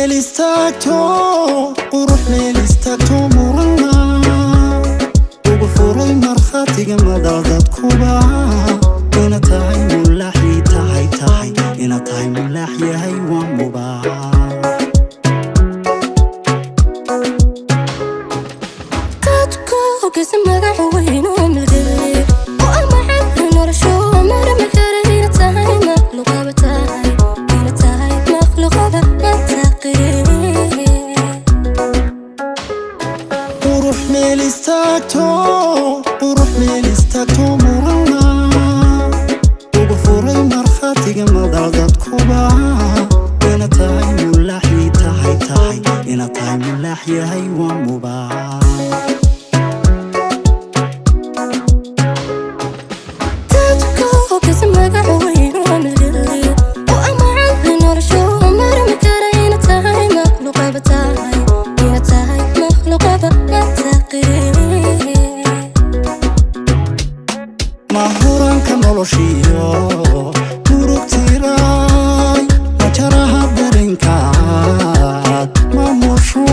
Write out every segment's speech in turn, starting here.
Meel istaagto, qurux meel istaagto, murana ugu furay markhaatiga madal dadkuba ina tahay mulaaxii tahay tahay ina tahay mulaax yahay waa mubaax. Dadku hogeysa magaca weyn oo milgale oo ah macallin noloshu marmi kara ina tahay makhluuqaba tahay ina tahay makhluuqaba mataqin. Qurux meel istaagto, qurux meel istaagto, murana ugu furay markhaatiga madal dadkuba ina tahay mulaaxii tahay tahay ina tahay mulaax yahay waa mubaax. Dadku hogeysa magaca weyn oo milgale oo ah macallin noloshu marmi kara ina tahay makhluuqaba tahay ina tahay makhluuqaba mataqin. Mahuraanka noloshiyo murugtiray majaraha dareenkaad maamusho,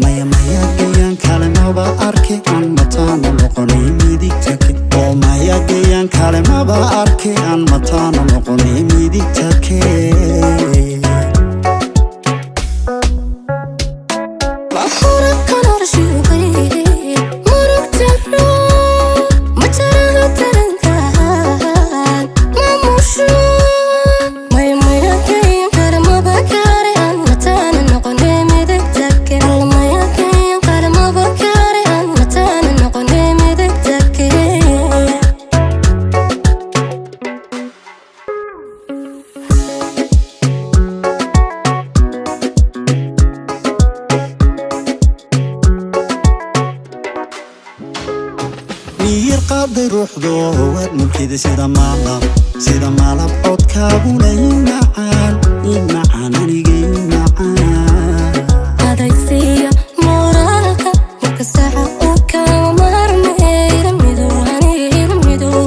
maya maya gayaan kale maba arke aan mataana noqonay midigtake oo maya gayaan kale maba arke aan mataana noqonay midigtake. Mahuraka noloshuuqay murugtaro majaraha tarankaan maamusho, maya maya kayan kale maba kare aan mataana noqonay midigtake alla maya kayan kale maba kare aan mataana noqonay midigtake. Miyir qaaday ruuxdo waad mulkida sida maalab, sida maalab, codkaaguna i macaan, i macaan, aniga i macaan. Adaysiya moraalka marka saxa uu kama maarmay midow aniga midow.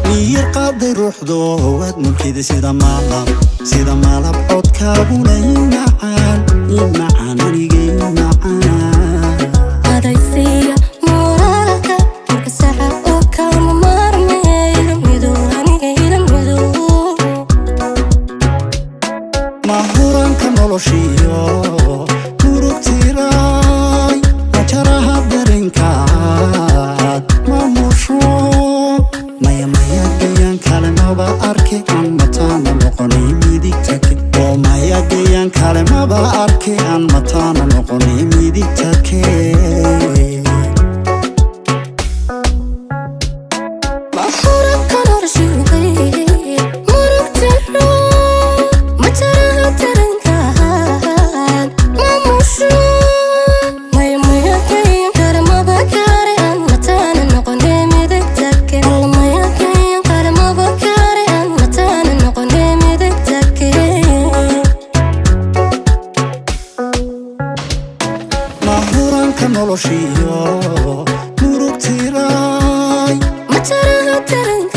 Miyir qaaday ruuxdo waad mulkida sida maalab, sida maalab, codkaaguna i macaan, i macaan, aniga i macaan. Adaysiya moraalka marka saxa uu kama maarmay midow aniga midow. Mahuraanka noloshiyo murugtiray majaraha dareenkaad maamusho, maya maya gayaan kale maba arke aan mataana noqonay midigtake oo maya gayaan kale maba arke aan mataana noqonay midigtake. Mahuraka noloshuuqay murugtaro majaraha tarankaan maamusho, maya maya kayan kale maba kare aan mataana noqonay midigtake alla maya kayan kale maba kare aan mataana noqonay midigtake. Mahuraanka noloshiyo murugtiray majaraha tarankaan.